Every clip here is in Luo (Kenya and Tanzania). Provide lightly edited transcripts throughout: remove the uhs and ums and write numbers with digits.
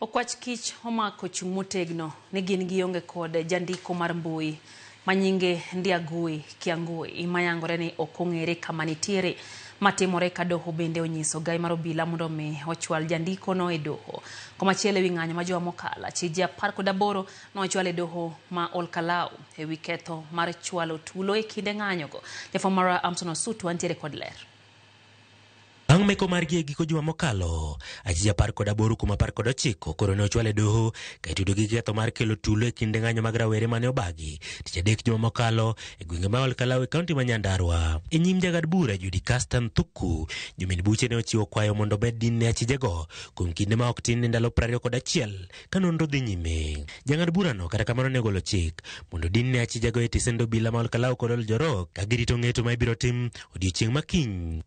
Okwach kich omako chung' motegno ni gin gionge kod jandiko mar mbui manyinge Ndiangui Kiangui mayangore ni ok ong'ere kama nitiere matimore ka doho bende onyiso gai mar obila mondo mi ochwal jandiko no e doho. Komachielo ewi ng'anyo ma juma mokalo, achije 18 nochwal e doho ma Olkalau ewi ketho mar chwalo tulo e kinde ng'anyogo. Jafwambo marwa Amson Osutwa nitiere kod ler. Bang' meko margi e giko juma mokalo, achije 18 kuom 19 koro ne ochwal e doho ka itudo gi ketho mar kelo tulo e kinde ng'anyo mag rawere mane obagi tich adek juma mokalo e gwenge ma Olkalau e kaunti ma Nyandarua. E nyim jang'ad bura Judy Castan Thuku, jomin buche ne ochiwo kwayo mondo omed din ne achijego kuom kinde ma ok tin ne ndalo 21 ka nonro dhi nyime. Jang'ad burano kata kamano ne ogolo chik mondo din ne achijego e tisend obila ma Olkalau kod Oljorok ka girito ng'eto ma ibiro tim odiechieng' ma kiny.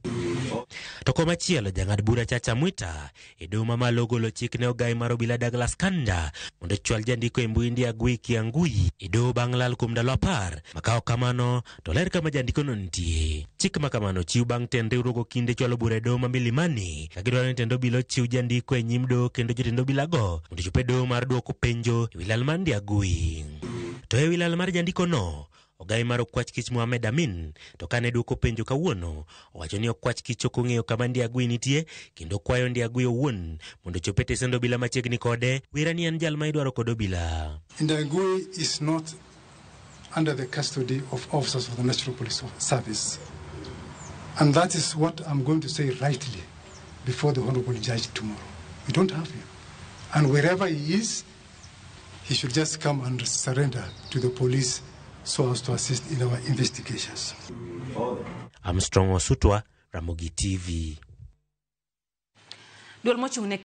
To komachielo jang'ad bura Chacha Mwita e doho mamalo ogolo chik ne ogai mar obila Douglas Kanja mondo ochwal jandiko e mbui Ndiangui Kiangui e doho bang' lal kuom ndalo 10 ma ka ok kamano to ler kama jandikono nitie. Chik ma kamano ochiw bang' tend riwruog okinde chwalo bura e doho ma Milimani ka gidwaro ni tend obila ochiw jandiko e nyim doho kendo jotend obilago mondo ochop e doho mar dwoko penjo e wi lal mar Ndiangui. To e wi lal mar jandikono, ogai mar Okwach Kich Mohamed Amin to kane dwoko penjo kawuono owacho ni Okwach Kich ok ong'eyo kama Ndiangui nitie kendo kwayo Ndiangui owuon mondo ochop e tesend obila machiegni kode wira ni en jal ma idwaro kod obila. Ndiangui is not under the custody of officers of the National Police Service. And that is what I'm going to say rightly before the Honorable Judge tomorrow. We don't have him. And wherever he is, he should just come and surrender to the police so as to assist in our investigations. Armstrong Osutwa, Ramogi TV. Duol mochung' ne